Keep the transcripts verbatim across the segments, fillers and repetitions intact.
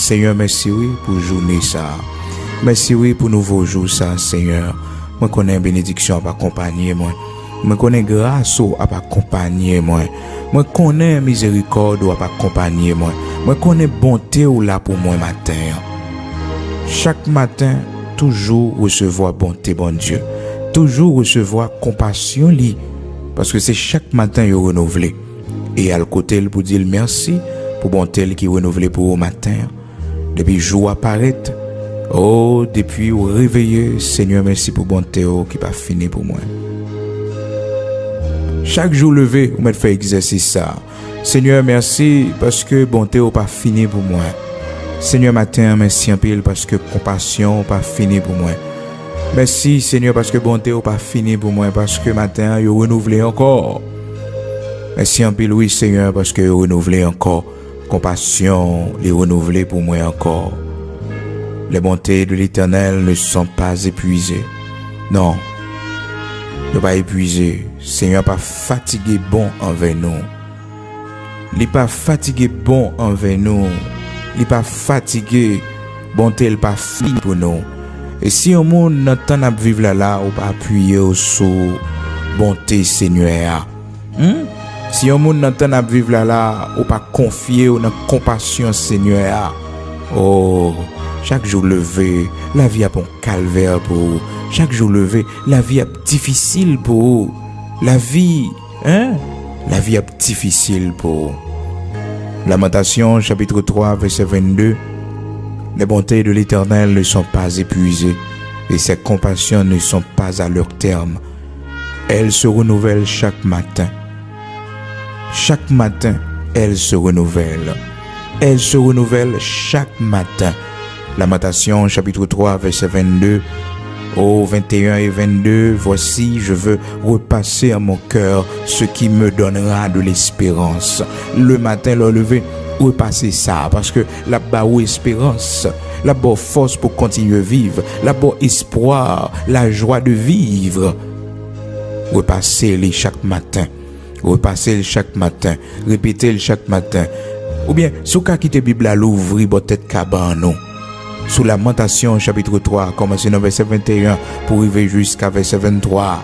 Senyè, mèsi wi pou jounen sa a. Mèsi wi pou nouvo jou sa a, Senyè. Mwen konnen benediksyon ap akonpanye mwen. Mwen konnen gras ou ap akonpanye mwen. Mwen konnen mizerikòd ou ap akonpanye mwen. Mwen konnen bonte ou la pou mwen maten an. Chak maten, toujou resevwa bonte Bondye. Toujou resevwa konpasyon li, paske se chak maten yo renouvle. E al kote l pou di l mèsi pou bonte l ki renouvle pou ou maten an. Depi jou a parèt, o, depi ou reveye, Senyè, mèsi pou bonte ou ki pa fini pou mwen. Chak jou leve, ou mèt fè egzèsis sa a. Senyè, mèsi paske bonte ou pa fini pou mwen. Senyè, maten an, mèsi anpil paske konpasyon ou pa fini pou mwen. Mèsi, Senyè, paske bonte ou pa fini pou mwen, paske maten an, yo renouvle ankò. Mèsi anpil, wi, Senyè, paske yo renouvle ankò. Konpasyon li renouvle pou mwen ankò. Les bontés de l'Éternel ne sont pas épuisées. Non, yo pa epuize. Senyè pa fatige bon anvè nou. Li pa fatige bon anvè nou. Li pa fatige. Bonte l pa fini pou nou. E si yon moun nan tan n ap viv la la, ou pa apiye w sou bonte Senyè a, hmm? Si yon moun nan tan n ap viv la la, ou pa konfye w nan konpasyon Senyè a, o, chak jou leve, lavi ap yon kalvè pou ou. Chak jou leve, lavi ap difisil pou ou. Lavi, hein? Lavi ap difisil pou ou. Lamentations chapitre trois verset vingt-deux. Les bontés de l'Éternel ne sont pas épuisées et ses compassions ne sont pas à leur terme. Elles se renouvellent chaque matin. Chaque matin, elles se renouvellent. Elles se renouvellent chaque matin. Lamentations chapitre trois verset vingt-deux au vingt et un et vingt-deux. Voici, je veux repasser en mon cœur ce qui me donnera de l'espérance. Le matin, lè w leve, repase sa, paske l ap ba ou esperans, l ap ba w fòs pou kontinye viv, l ap ba w espwa, la joie de vivre. Repase li chak maten. Repase l chak maten. Repete l chak maten. Oubyen, si w ka kite Bib la louvri bò tèt kabann ou. Sou Lamentations chapitre trois, kòmanse nan vèsè vingt et un pou rive jiska vèsè vingt-trois.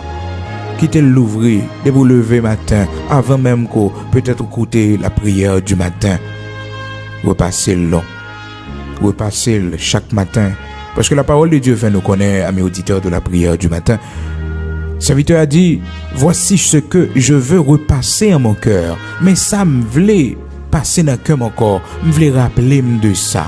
Kite l louvri depi w leve maten, avan menm ke w petèt ou koute la prière du matin. Repase l non. Repase l chak maten. Paske la parole de Dieu fè nou konnen, amis auditeurs de la prière du matin, serviteur a dit, voici ce que je veux repasser en mon cœur. Men sa m vle pase nan kè m ankò, m vle raple m de sa.